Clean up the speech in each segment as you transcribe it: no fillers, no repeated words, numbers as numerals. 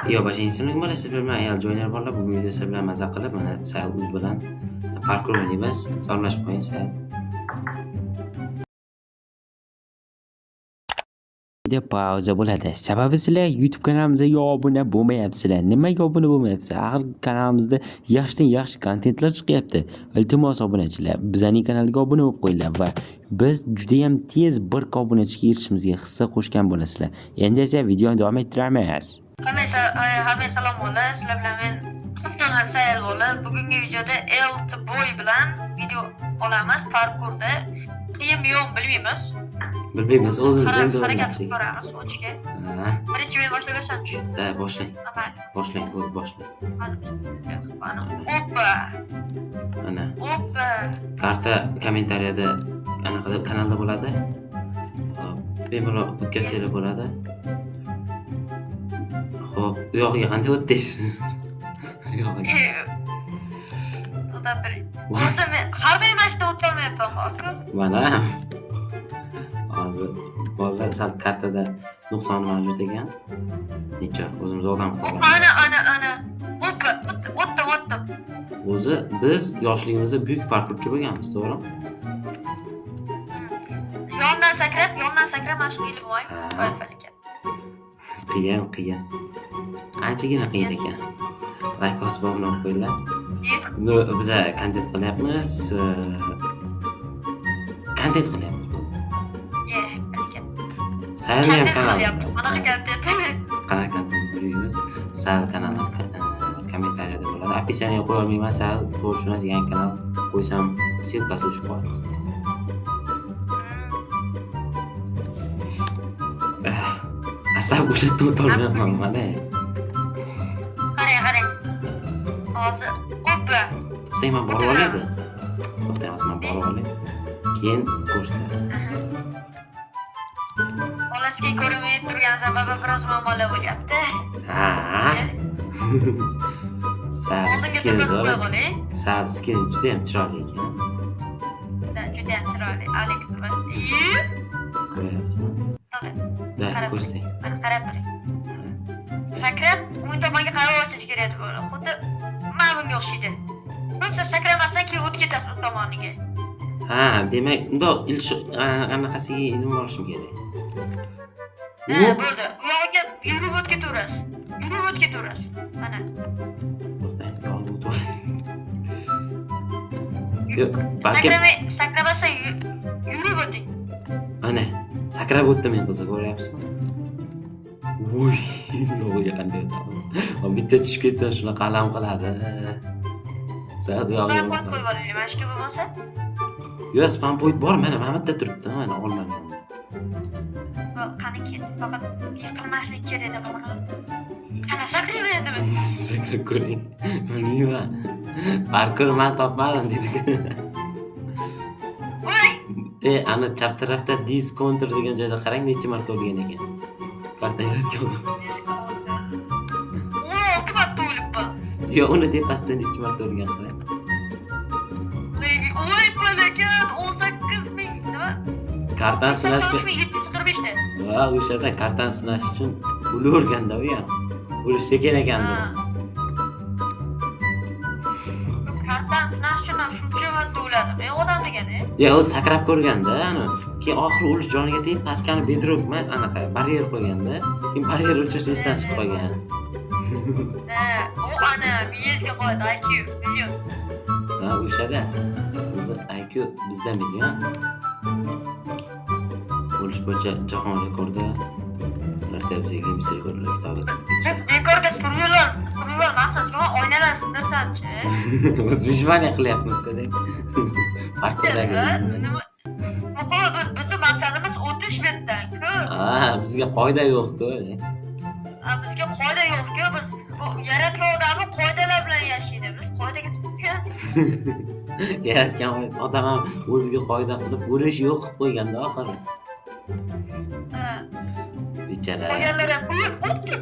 Yo, boshingizning sizlar bilan ayol joylar borlar. Bugun video sizlar bilan maza qilib, mana Sayil uz bilan parkur o'ynaymiz. Salomlashib qo'ying, Sayil. Video pauza bo'ladi. Sababi sizlar YouTube kanalimizga obuna bo'lmayapsizlar. Nimaga obuna bo'lmayapsizlar? Axir kanalimizda yaxshidan yaxshi kontentlar chiqyapti. Iltimos obunachilar, bizning kanalga obuna bo'lib qo'yinglar va biz juda ham tez 1K obunachiga erishishimizga hissa qo'shgan bo'lasizlar. Endi esa videoni davom ettiramiz. Hamma salom bo'ladi. Sizlar bilan men Sayil bo'ladi. Bugungi videoda Elt Boy bilan video olamiz parkurda. Qiyinmi yo'qmi bilmaymiz. Bilmaymiz, o'zimiz endi Harakat qilib o'rgatdik. ko'ramiz o'tishga. Ha, Birinchi men boshlab bersamchi. ha, boshlang. Aman. Boshlang, bo'ldi, boshlang. Mana. Oppa. Mana Oppa. karta kommentariyada anaqada kanalda bo'ladi. Xo'p, bemalol o'tkazsanglar bo'ladi. Xo'p, u yog'iga qanday o'tdingiz? U yog'iga. To'xtab turing. O'zi men har doim mana shu o'tolmayapman aka. Mana hozir bolalar sal kartada nuqsoni mavjud ekan. Necha o'zimiz odam qilib olamiz. Ana, ana, ana. Oppa, o'tdim, o'tdim. O'zi biz yoshligimizda buyuk parkurchi bo'lganmiz, to'g'rimi? Yondan sakrab, yondan sakrab mana shunga ilib olay. Ha. Voy, falakat. Qiyin, qiyin. Anchagina qiyin ekan. Like bosib obuna bo'lib qo'yinglar. No, biza kontent qilyapmiz. Kontent qilyapmiz bo'ldi. Ye, falakat. Sayilni ham Kontent kanali. qilyapmiz. Qanaqa kontent? Qanaqa kontent bilmaymiz. Sayil kanali kommentariyada bo'ladi. Описание qo'ya olmayman. Sayil to'g'ri tushunasiz, yangi kanal qo'ysam ссылка si o'chib qoladi. Asab o'sha o'tolmayapman mana. Qarang, qarang. Hozir oppa. To'xtang, man borib olaydi. To'xtang, hozir man borib olay. Keyin ko'rsatasiz. Bolasiga ko'rinmay turgan sababi biroz muammolar bo'lyapti. Ha. Sal Oldinga skini to'g'ri zo'r. qo'yib olay. Sal skini juda ham chiroyli ekan. Juda ham chiroyli. Alex nima? Ko'ryapsizmi? Da, Qarab. ko'rsating. Mana qarab turing. Sakrab, o'ng tomonga qarab ochish kerak edi buni. Xuddi mana bunga o'xshaydi. Bo'lsa sakramasdan keyin o'tib ketasiz u tomoniga. Ha, demak, undoq ilish anaqasiga ilinib olishim kerak. Ha, bo'ldi. U yog'iga yurib o'tib ketaverasiz. Yurib o'tib ketaverasiz. Mana. To'xtang, yog'iga o'tib olay. Yo'q, balkim Sakramay, sakramasdan yurib o'ting. Mana sakrab o'tdim men qizi, ko'ryapsizmi? Voy, yog'iga qanday o'taman? Bitta tushib ketsa shunaqa alam qiladi. Sal yog'iga. Spam point qo'yib olaylik, mana shu bo'lmasa. Yo'q, spam point bor, mana bu yerda turibdi, mana olmani yonida. Qani ket, faqat yiqilmaslik kerak edi buni. Qani sakrayman endi men. Sakrab ko'ring. Bilmayman. Parkur man topmadim dedi. Voy! Ana chap tarafda discounter degan joyda qarang, necha marta o'lgan ekan. Karta yaratgan odam. 16 marta o'libman. Yo'q, uni tepasida necha marta o'lgan qarang. Voy, falakat, 18 ming nima? Kartani sinashga 83745 ta. Ha, o'shada kartani sinash uchun o'laverganda u ham. O'lish sekin ekan deb. Kartani sinash uchun ham shuncha marta o'ladim. Men odam degani. Ya, u sakrab ko'rganda, ani keyin oxiri o'lish joniga tegib, pastga bedrock emas, anaqa baryer qo'yganda, keyin baryer o'chirish esdan chiqib qolgan. Ha, u ana miyangizga qo'yadi IQ million. Ha, o'shada. O'zi IQ bizda million. O'lish bo'yicha jahon rekordi marta bizga Guinness rekordlar kitobiga Biz bekorga survival, survival emasmiz, oynalar sindirsamchi. Biz выживание qilyapmiz qadek. Parkurdagi. Nima? Muhimi biz bizni maqsadimiz o'tish bu yerdan-ku. Ha, bizga qoida yo'q-ku. Ha, bizga qoida yo'q-ku. Biz bu yaratgan odamni qoidalar bilan yashaydi. Biz qoidaga tutmaymiz. Yaratgan odam ham o'ziga qoida qilib o'lish yo'q qilib qo'yganda oxiri. Ha. Bechara. Qolganlar ham o'tdi.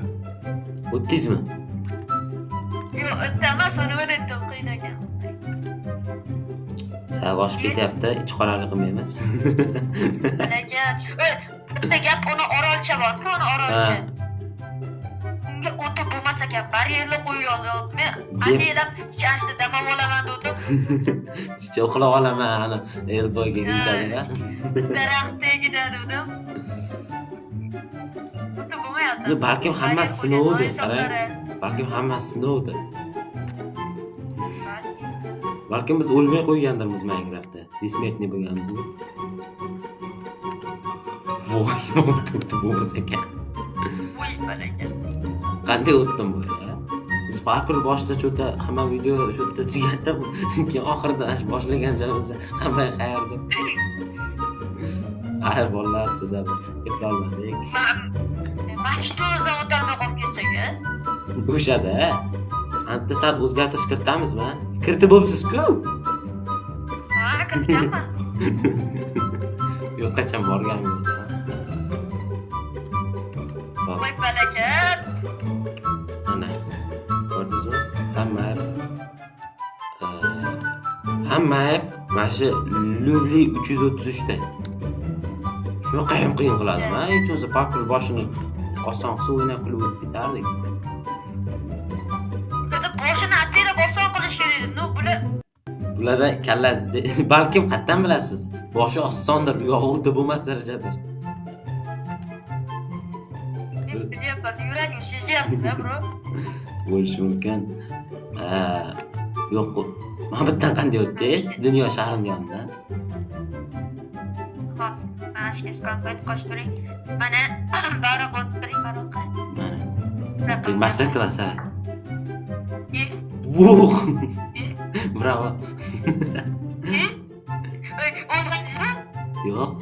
O'tdingizmi? Yo'q, o'tdi emas, uni nima deb qiyin ekan. Sal oshib ketyapti, ich qoralik qilmaymiz. Lekin, bitta gap, uni orolcha bor-ku, uni orolcha. Unga o'tib bo'lmasa ekan. Baryerlar qo'yib. Ataylab chanchda dam olaman dedim. Chicha uxlab olaman ana Elboy kelguncha. Daraxt tagida dedim. O'tib bo'lmayapti. Yo, balkim hammasi sinovdir, qarang. Balkim hammasi sinovdir. Balki. Balkim biz o'lmay qo'ygandirmiz Minecraftda. Бессмертный bo'lganmizmi? Voy, o'tib bo'lmas ekan. Voy balakat. Qanday o'tdim bu ya? Biz parkur boshida cho'ta hamma video shu yerda tugatib, keyin oxirida ana shu boshlagan joyimizda hamma qayerda. Axir bolalar juda biz eplolmadik. Man shu o'zidan o'tolmay qolib ketsak, a? O'shada. Anta sal o'zgartirish kiritamizmi? Kiritib bo'libsiz-ku. Ha, kiritganman. Yo'q, qachon borganim yo'q. Hop, Voy balakat. Ana. Ko'rdingizmi? Hamma hamma ayb mana shu Lovely 333 ta. Shunaqa ham qiyin qiladimi? Hech bo'lmasa parkur boshini oson qilsa o'ynab kulib o'tib ketardik. Bularda boshini ataylab oson qilish kerak edi. No, bular Bularda kallasida balkim qayerdan bilasiz? Boshi osondir, u yog'i o'ta bo'lmas darajadir. Men bilyapman, yuragim sezyapti, bro. Bo'lishi mumkin. Yo'q, mana bu yerdan qanday o'tdingiz? Dunyo shahrining yonidan. Hozir, mana shu spawn qo'shib turing. Mana baroq o'tib turing, baroqqa. Mana. Master klass ha. E, Vuh! e, Bravo. e. Ey, o'lmadingizmi? Yo'q.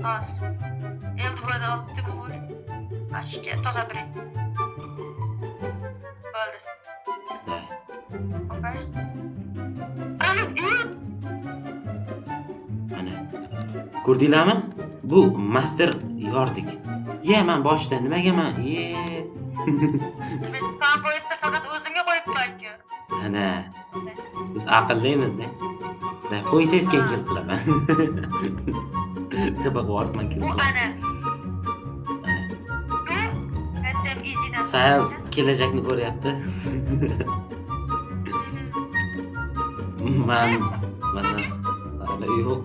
Hozir. Endi burada olibdi bu. Mana shu toza turing. Bo'ldi. Да. Okay. Ana, e, Mana. Ko'rdinglarmi? Bu master yordik. Ye, men boshida nimaga men? Ye. Biz spawn pointni faqat o'zimga qo'yibman-ku. Ana, biz aqllimiz-da. Da, qo'ysangiz keyin kill qilaman. Tepa borib kill Bu qilaman. ana. Ana. Bu aytsam easy narsa. Sal kelajakni ko'ryapti. Man mana hali yo'q.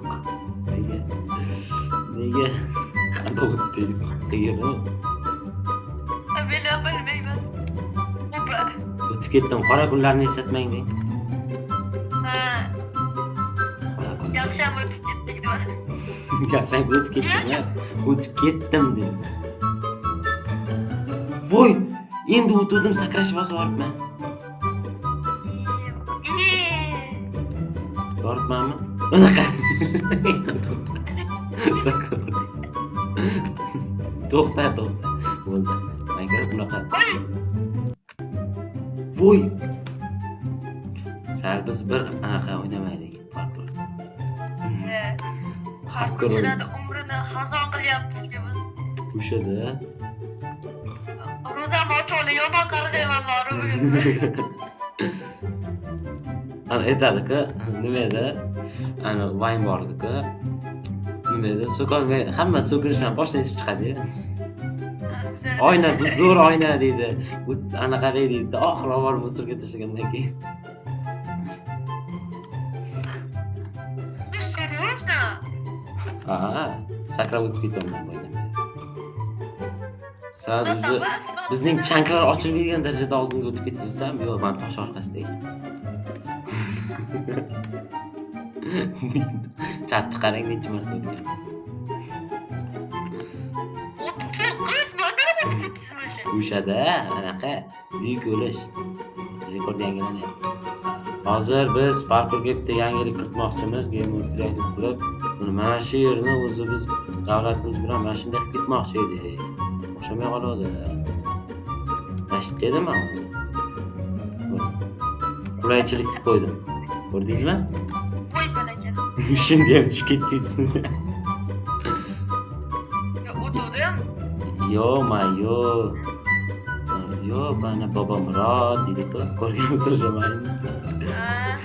Nega? Nega? Qanday o'tdingiz? Qiyin. Men ham bilmayman. Opa. O'tib ketdim. Qora kunlarni eslatmang deng. Ha, Qora kun. yaxshi ham o'tib ketdik deb. Yaxshi o'tib ketdim emas. O'tib ketdim deng. Voy! Endi o'tuvdim, sakrash bosib yuboribman. Iye. Boribmanmi? Unaqa. Sakrab. To'xta, to'xta. Bo'ldi. Minecraft bunaqa. Voy! Voy! Sal biz bir anaqa o'ynamaylik. Parkour. Hardcore o'yin. Ko'chalarda umrini xazon qilyapmiz biz. O'shada. Ro'zam ocholi yomon qarayman bori bugun. Ana aytadi-ku, nima edi? Ana Vine bor edi-ku. Nima edi? So'kolmay, hamma so'kinishdan boshini esib chiqadi-yu. Oyna, bu zo'r oyna deydi. Bu anaqa deydi. Oxiri olib borib мусор ga tashlagandan keyin. Серьезно? Ha, sakrab o'tib ketyapman boydan beri. Sal o'zi bizning chanklar ochilmaydigan darajada oldinga o'tib kettirsam, yo'q, man tosh orqasida ekan. Chatni qarang necha marta o'tgan. 39 marta o'tib ketdingizmi o'sha? O'shada anaqa buyuk o'lish rekord yangilanyapti. Hozir biz parkurga bitta yangilik kiritmoqchimiz, Game Mode Creative qilib, buni mana shu yerni o'zi biz davlatimiz bilan mana shunday qilib ketmoqchi edik. O'xshamay qoladi. Mana shu dedimi hozir? Qulaychilik qilib qo'ydim. Ko'rdingizmi? Voy balakat. Shunda ham tushib ketdingiz. Yo, o'tuvdim. Yo, ma yo. Yo, mana Bobomurod deydi-ku. Ko'rganmiz o'sha mayni. Ha.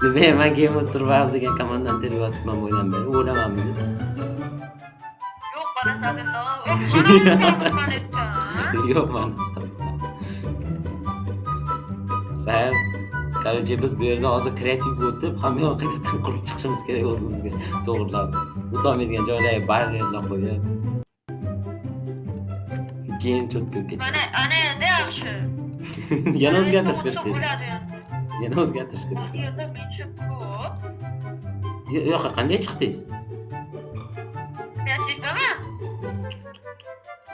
Nima, man Game of Survival degan komandani terib yotibman boydan beri. O'lamanmi deb. Yo'q, Mana Sadullo. Mana Yo'q, mana Sayr. Короче, biz bu yerda hozir kreativga o'tib, hamma yoq qaytadan qurib chiqishimiz kerak o'zimizga. To'g'rilab. O'tolmaydigan joylarga baryerlar qo'yib. Keyin cho'tka ketdi. Mana ana endi yaxshi. Yana o'zgartirish kiritdingiz. Bo'ladi. Yana o'zgartirish kiritdingiz. Yerlar mencha ko'p. Yo'q, qanday chiqdingiz? Kreativdami?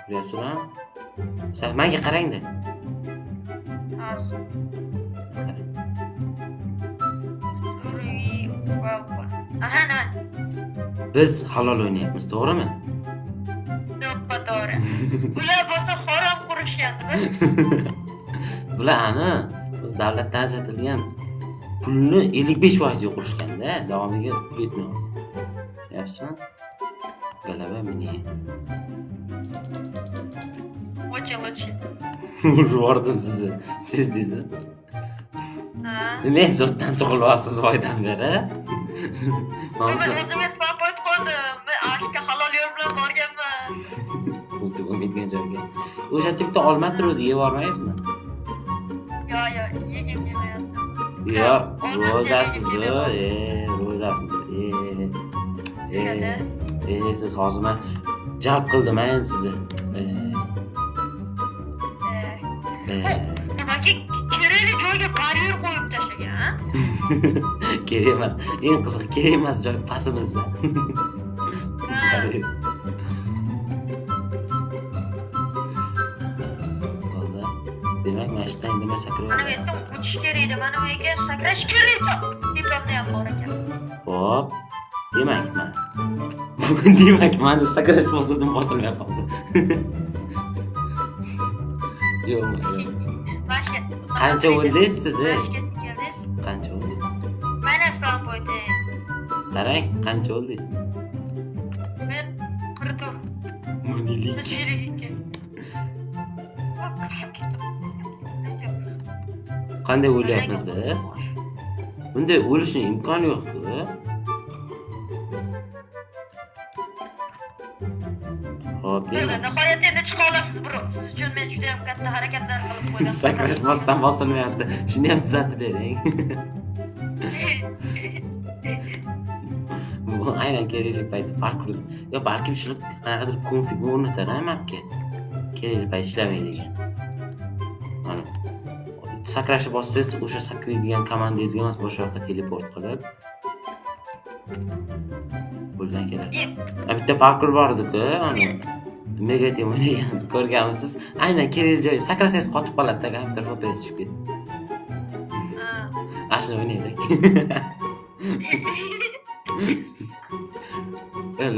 Ko'ryapsizmi? Sen menga qarang-da. Hozir. Qarang. Aha, nima? Biz halol o'ynayapmiz, to'g'rimi? To'ppa to'g'ri. Bular bo'lsa harom qurishgan. Bular ani biz davlatdan ajratilgan pulni 55% ga qurishganda, davomiga pul yetmay qolgan. Ko'ryapsizmi? Galaba meni. Очень лучше. Urib yubordim sizni. Sezdingizmi? Ha. Nima zo'rdan tug'ilyapsiz boydan beri? Men o'zimga spam point qo'ydim. Men ashka halol yo'l bilan borganman. O'tib bo'lmaydigan joyga. O'sha yerda bitta olma turuvdi, yeb yubormaysizmi? Yo, yo, yegim kelmayapti. Yo'q, Olmasi ro'zasiz, yegim kelmayapti. Ro'zasiz. O'shada. Siz hozir men jalb qildim endi sizni. Nimaki kerakli joyga baryer qo'yib tashlagan. Kerak emas. Eng qizig'i kerak emas joy pastimizda. Ha. Bo'ldi. Demak, mana shu yerdan indamay sakrab Mana bu yerdan uchish kerak edi. Mana bu yerga sakrash kerak edi. Tepamda ham bor ekan. Hop. Demak, man. Demak, man deb sakrash bosdim, bosilmay qoldi. Yo'q, yo'q. Mashga. Qancha o'ldingiz siz? Mashga keldingiz. Qancha o'ldingiz? Mana spam point. Qarang, qancha o'ldingiz? Men 44. Munilik. Siz 52. Qanday o'lyapmiz biz? Bunday o'lishning imkoni yo'q-ku. Hop, demak. Nihoyat endi chiqa olasiz, bro. Siz uchun men juda ham katta harakatlar qilib qo'ydim. Sakrash bosdan bosilmayapti. Shuni ham tuzatib bering. Bu aynan kerakli payt parkur. Yo, balkim shuni qanaqadir konfigni o'rnatar ha mapga. Kerakli payt ishlamaydigan. Mana sakrashni bossangiz, o'sha sakraydigan komandangizga emas, boshqa yoqqa teleport qilib qo'ldan keladi. Bitta parkur bor edi-ku, ana Mega Team o'ynagan ko'rganmisiz? Aynan kerakli joyi sakrasangiz qotib qoladi-da, kompyuter FPS tushib ketib. Ana shuni o'ynaylik.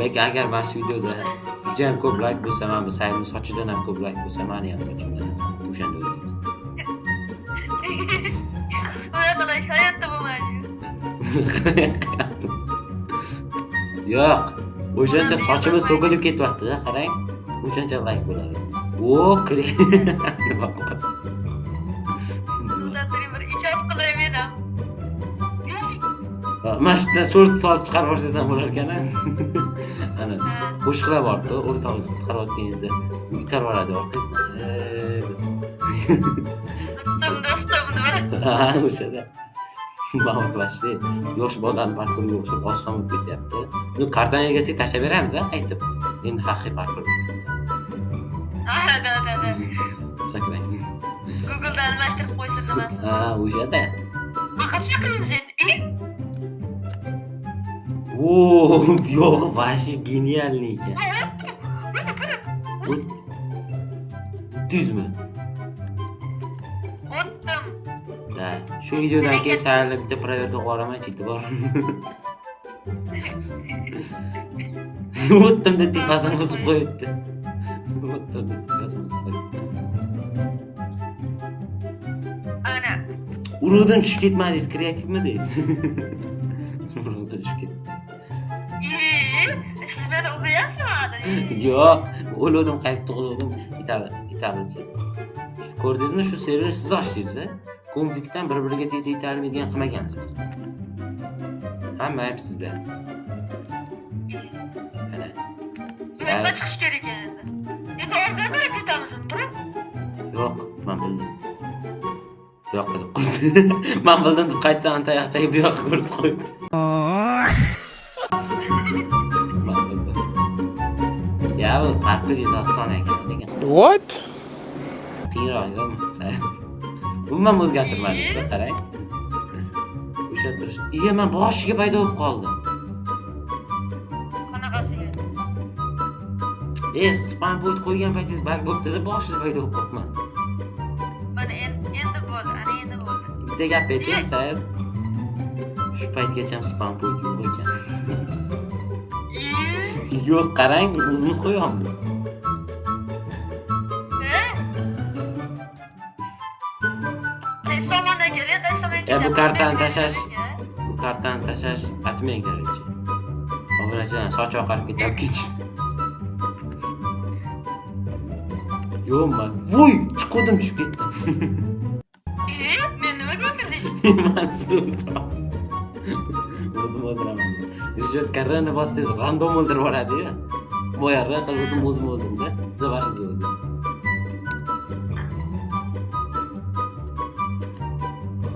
Lekin agar mana shu videoda juda ham ko'p like bo'lsa, mana bu saytning sochidan ham ko'p like bo'lsa, mani ham sochimdan o'shanda o'ynaymiz. Unaqa like hayotda bo'lmaydi. Yo'q, o'shancha sochimiz to'kilib ketyapti-da, qarang. O'shancha like bo'ladi. O, nima qilyapsiz? Undan bir ijod qilay men ham. Mana shu yerdan so'rt solib chiqarib yuborsangiz ham bo'lar ekan-a. Ana qo'shiqlar bor-ku, o'rtog'ingizni qutqarayotganingizda itarib yuboradi orqangizdan. Do'stim, do'stim nima? Ha, o'shada. Mahmud Bashir yosh bolalarni parkurga o'xshab oson bo'lib ketyapti. Ну, kartani egasak tashlab beramiz a qaytib. Endi haqiqiy parkur. Ha, da, da, da. Sakrang. Google'da almashtirib qo'ysin nimasi. Ha, o'shada. Qancha qilamiz endi? O, yo'q, вообще гениальный ekan. O'ttizmi? O'tdim. Da, shu videodan keyin sal bitta проверка qilib yuboraman, cheti bor. O'tdim deb tepasini buzib qo'yibdi. O'tdim deb tepasini buzib qo'yibdi. Ana. Urug'dan tushib ketmadingiz, kreativmi deysiz? Urug'dan tushib ketmadingiz. Siz meni uryapsizmi hali? Yo'q, o'luvdim, qaytib tug'iluvdim, itarib ketdi. Ko'rdingizmi, shu server siz ochdingiz-a? Konfigdan bir-biriga tez yetalmaydigan qilmagansiz. Hamma ayb sizda. Ana. Yoqqa chiqish kerak endi. Endi orqaga qarab ketamizmi, turib? Yo'q, men bildim. Bu yoqqa deb qo'ydi. Men bildim deb qaytsam tayoqchaga bu yoqqa ko'rsatib qo'yibdi. Men bildim. Ya bu parkur oson ekan lekin. What? Qiyinroq yo'qmi? Umuman o'zgartirmadik, qarang. O'sha turish. Iya, men boshiga paydo bo'lib qoldim. Qanaqasiga? Spam point qo'ygan paytingiz bug bo'libdi-da, boshida paydo bo'lib qolibman. Mana endi bo'ldi, ana endi bo'ldi. Bitta gap aytaymi, Sayil? Shu paytgacha spam point yo'q ekan. Yo'q, qarang, o'zimiz qo'yganmiz. Qaysi tomondan keling, qaysi tomonga Bu kartani tashlash, bu kartani tashlash atmang, короче. Obunachilar soch oqarib ketib ketishdi. Yo'q, man. Voy, chiquvdim, tushib ketdim. Men nimaga o'ldirdik? Man sizni o'ldiraman. O'zim o'ldiraman. Rishot karrani bossangiz random o'ldirib yuboradi-yu. Boya R qilib o'zim o'ldim-da. Bu safar siz o'ldingiz.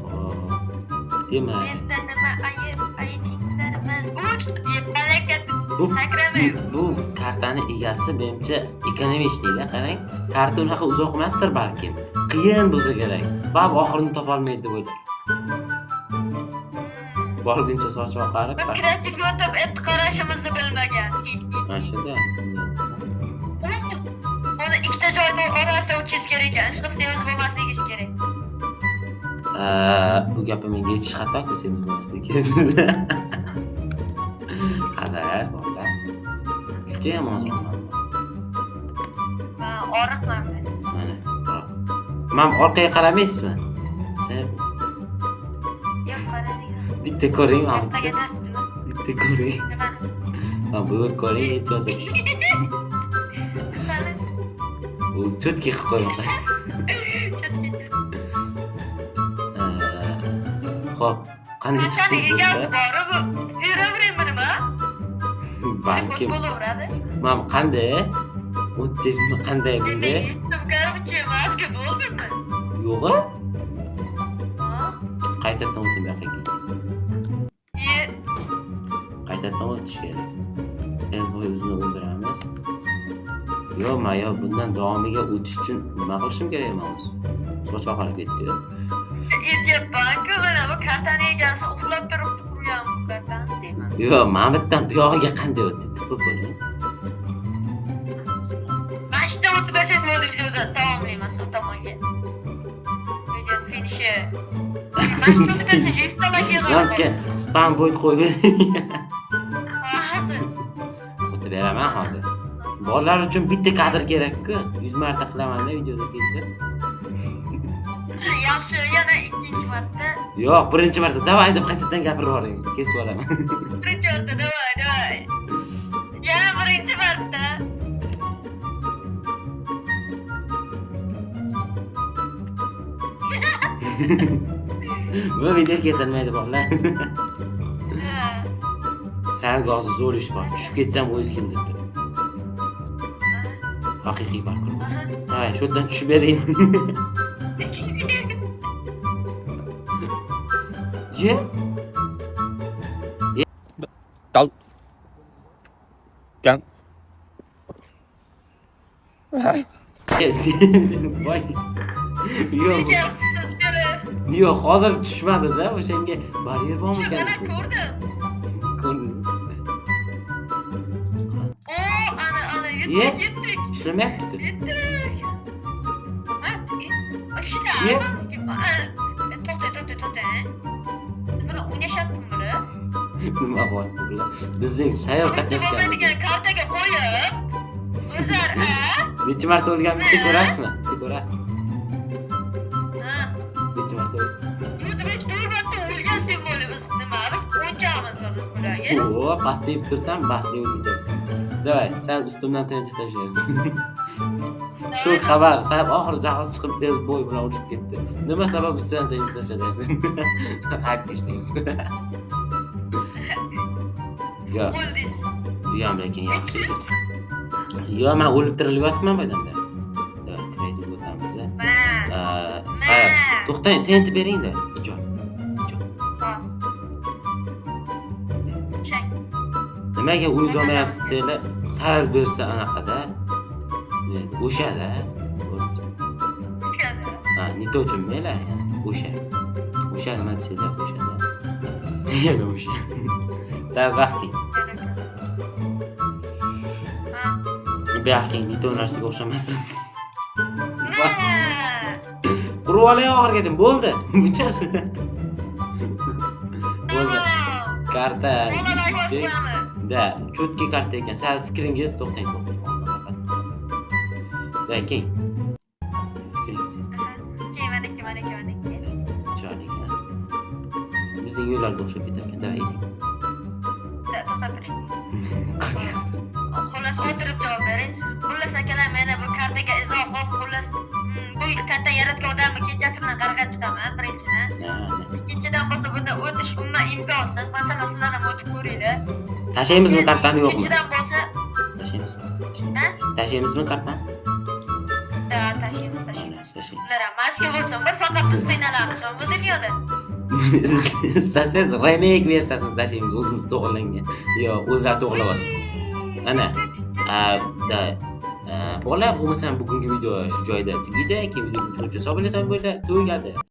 Xo'p. Demak, Menda nima ayib, aytinglar, men uch deb harakat bu sakramayman. bu kartani egasi menimcha ekonomичныйda, qarang. Karta unaqa uzoq emasdir balkim. Qiyin bo'lsa kerak. Baribir oxirini topolmaydi deb o'ylayman. Borguncha sochi oqarib, Bir kreativga o'tib et qarashimizni bilmagan. Mana shunda. Uni ikkita joyni orasida o'tishingiz kerak ekan. Ishqib semiz bo'lmasligi kerak. Bu gapim menga aytish xato-ku, semiz bo'lmasligi kerak. Hazil, bolalar. Judayam ozroqman. Men oriqman men. Mana, man orqaga qaramaysizmi? Sen Yo'q, qarang. bitta ko'ring, mana Ertaga bitta. dars nima? Bitta ko'ring. Nimani? Mana bu ko'ring, hech bo'lmasa. Nimani? O'zi cho'tki qilib qo'ygan. Cho'tki, cho'tki. Xo'p, qanday Kartani chiqdingiz egasi bunda? bori bu. Yuraveraymi nima? Balkim. Bo'laveradi. Mana qanday? O'tdingizmi qanday bunda? Men yetdim, короче, maska bo'ldimi? Yo'g'i? Ha? Qaytadan o'ting bu yoqqa. Ye, Qaytadan o'tish kerak. Elboy o'zini o'ldiramiz. Yo'q, men yo'q, bundan davomiga o'tish uchun nima qilishim kerak men o'zi? Soch oqarib ketdi-yu. Aytyapman-ku, mana bu kartani egasi uxlab turibdi qurgan bu kartani deyman. Yo'q, mana bu yerdan bu yog'iga qanday o'tdi? Tipib bo'ling. Mana shu yerdan o'tib bersangiz bo'ldi, videoda tamomlaymiz u tomonga. Video finishi. Mana shu yerdan o'tib bersangiz 100 ta like yig'adi. Yo'q, spam point qo'yib bering. Hozir. O'tib beraman hozir. Bolalar uchun bitta kadr kerak-ku. 100 marta qilaman-da videoda kelsa. Yaxshi, yana ikkinchi marta. Yo'q, birinchi marta давай deb qaytadan gapirib yuboring. Kesib yuboraman. Birinchi marta, давай, давай. Yana birinchi marta. Bu video kesilmaydi bolalar. Ha. Sal hozir zo'r ish bor. Tushib ketsam o'zingiz keldi deb. Haqiqiy parkur. Aha. Давай, shu yerdan tushib bering. Ye? Dal. Gang. Voy. Yo'q. Nega kelib? Yo'q, hozir tushmadi-da, o'shanga baryer bormikan? Mana ko'rdim. Ko'rdim. O, ana, ana, Ye? yetdik, yetdik. Ishlamayapti-ku. Yetdik. Ha, Ye? ishlayapmiz-ku. To'xta, to'xta, to'xta. Nima o'ynashyaptimi bular? Nima bo'lyapti bular? Bizning sayyor qatnashgan. Bo'lmaydigan kartaga qo'yib, o'zlar, a? Necha marta o'lgan bitta ko'rasizmi? Bitta ko'rasizmi? Ha. Necha marta o'lgan? Yurib, to'rt marta o'lgan sen bo'lamiz. Nima, biz o'yinchoqmizmi biz bularga? O, pastda yurib tursam baxtli o'tadi. Давай, sal ustimdan TNT tashlaymiz. Shu xabar, sal oxiri jahli chiqib bo'y bilan uchib ketdi. Nima sabab ustidan TNT tashlayapsiz? Hak ishlaymiz. Yo'q, O'ldingiz. bu ham lekin yaxshi. Yo, men o'lib tirilyapman bu yerdan beri. Давай, kreativga o'tamiz. Ma. Sayr. To'xtang, TNT bering-da. Ijo. Ijo. Hozir. Shang. Nimaga o'z olmayapsiz sizlar? Sayr bersa anaqada. O'shada. Ha, не то tushunmanglar. O'sha. O'sha nima desanglar, o'shada. Yana o'sha. Sal vaqt keyin. Ha. Bu yoq keyin не то narsaga o'xshamasin. Ma. Qurib olay oxirigacha. Bo'ldi. Buncha. Bo'ldi. Karta. Bola like yutdik. qo'yamiz. Да, чёткий karta ekan. Sal fikringiz, to'xtang, to'xtang. Да, keyin. Fikringiz. Keyin maniki, maniki, maniki. Chiroyli ekan. Bizning yo'llarga o'xshab ketar ekan. Давай, ayting. To'xtab turing. Xullas, o'tirib javob bering. Xullas, akalar, meni bu kartaga izohim, xullas, bu karta yaratgan odamni kechasi bilan qarg'ab chiqaman, birinchidan. Ikkinchidan bo'lsa, bunda o'tish umuman imkonsiz. Masalan, sizlar ham o'tib ko'ringlar. Tashlaymizmi kartani, yo'qmi? Uchinchidan bo'lsa, Tashlaymiz. Ha? Tashlaymizmi kartani? Да, tashlaymiz, tashlaymiz. Tashlaymiz. Ular ham mashka bo'lsin, bir faqat biz qiynalamiz bu dunyoda. Istasangiz remake versiyasini tashlaymiz, o'zimiz to'g'irlangan. Yo, o'zlari to'g'irlab olsin. Ana. Да. Bola, bo'lmasam bugungi video shu joyda tugaydi. Keyin video sog' bo'lasan, bo'ldi, tugadi.